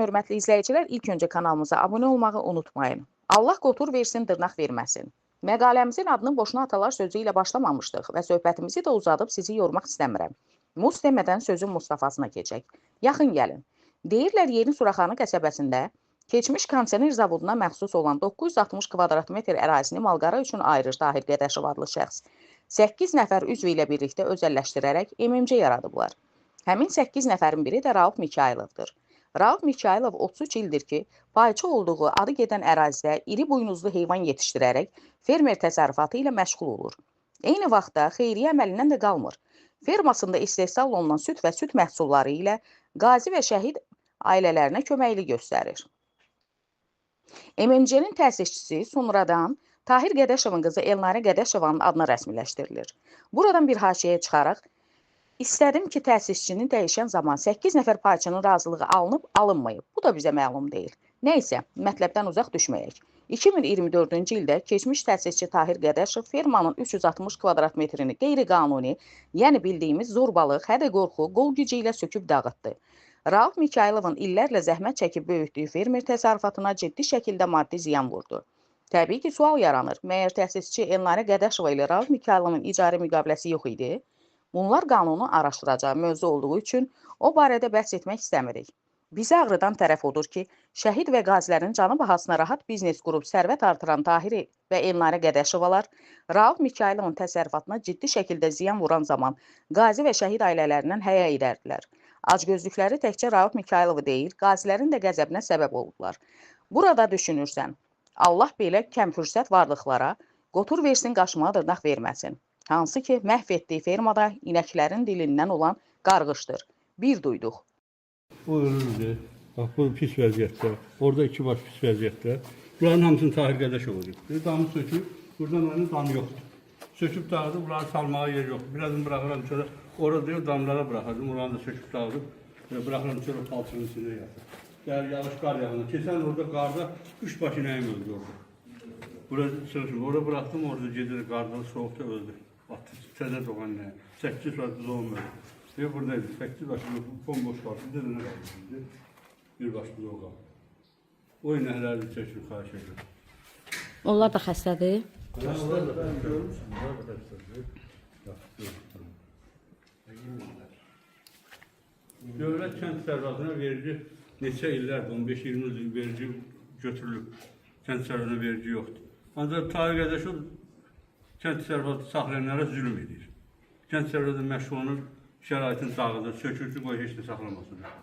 Hörmətli izləyicilər, ilk öncə kanalımıza abunə olmağı unutmayın. Allah qotur versin, dırnaq verməsin. Məqaləmizin adını boşuna atalar sözü ilə başlamamışdıq və söhbətimizi də uzadıb sizi yormaq istəmirəm. Mus demədən sözün Mustafasına keçək. Yaxın gəlin. Deyirlər Yeni Suraxanı qəsəbəsində keçmiş kondisioner zavoduna məxsus olan 960 kvadrat metr ərazini malqara üçün ayırır Tahir Qədəşov adlı şəxs. 8 nəfər üzv ilə birlikdə özəlləşdirərək MMC yaradıblar. Həmin 8 nəfərin biri də Rauf Mikayılovdur. Rauf Mikayılov 33 ildir ki, payçı olduğu adı gedən ərazidə iri buynuzlu heyvan yetişdirərək fermer təsərrüfatı ilə məşğul olur. Eyni vaxtda xeyriyyə əməlindən də qalmır. Fermasında istehsal olunan süd və süd məhsulları ilə qazi və şəhid ailələrinə köməklik göstərir. MMC-nin təsisçisi sonradan Tahir Qədəşovun qızı Elnarə Qədəşovanın adına rəsmiləşdirilir. Buradan bir haşiyə çıxaraq istədim ki, təsisçini dəyişən zaman 8 nəfər payçının razılığı alınıb, alınmayıb. Bu da bizə məlum deyil. Nəysə, mətləbdən uzaq düşməyək. 2024-cü ildə keçmiş təsisçi Tahir Qədəşov fermanın 360 kvadrat metrini qeyri-qanuni, yəni bildiyimiz zorbalıq, hədə-qorxu, qol gücü ilə söküb dağıtdı. Rauf Mikayılovun illərlə zəhmət çəkib böyütdüyü fermer təsərrüfatına ciddi şəkildə maddi ziyan vurdu. Təbii ki, sual yaranır. Məyər təsisçi Elnarə Qədəşova ilə Rauf Mikayılovun icarə müqaviləsi yox idi? Bunlar qanunu araşdıracağı mövzu olduğu üçün o barədə bəhs etmək istəmirik. Bizi ağrıdan tərəf odur ki, şəhid və qazilərin canı bahasına rahat biznes qurub sərvət artıran Tahir və Elnarə Qədəşovalar Rauf Mikayılovun təsərrüfatına ciddi şəkildə ziyan vuran zaman qazi və şəhid ailələrindən həya edərdilər. Acgözlükləri təkcə Rauf Mikayılovu deyil, qazilərin də qəzəbinə səbəb oldular. Burada düşünürsən, Allah belə kəm fürsət varlıqlara qotur versin, qaşıma dırnaq verməsin. Hansı ki, məhv etdiyi fermada inəklərin dilindən olan qarğışdır. Bir duyduq. Bu ölürdü. Bax bu pis vəziyyətdə. Orada iki baş pis vəziyyətdə. Buranın hamısını Tahir Qədəşov olub. Bir damı söküb, buradan onun damı yoxdur. Söküb dağıdıb, bunları salmağa yer yoxdur. Birazını buraxıram çölə. Orada deyil, damlara buraxırdım. Oranı da söküb dağıdıb. Belə buraxıram çölə, palçığın içində yatır. Gəlir yağış qar yağında. Keçən orada qarda üç baş inəyim öldü orada. Bura çalışım. Orada bıraktım, orada gedir qarda, soğukta öldü. Batdı. Təzə doğan inəyim. 8 baş buzağım öldü. Ev buradaydı. 8 baş bomboş qaldı. Bir dənə qaldı indi. Bir baş buzağı qaldı. O inəkləri çəkir, xahiş edirəm. Onlar da xəstədir. Onlar da görmüsən, onlar da xəstədir. Dövlət kənd təsərrüfatına vergi neçə illərdir, 15-20 ildir vergi götürülüb. Kənd təsərrüfatına vergi yoxdur. Ancaq Tahir Qədəşov kənd təsərrüfatı saxlayanlara zülm edir. Kənd təsərrüfatı məşğul olunur, şəraitini dağıdır, sökür ki, qoy heç nə saxlamasınlar.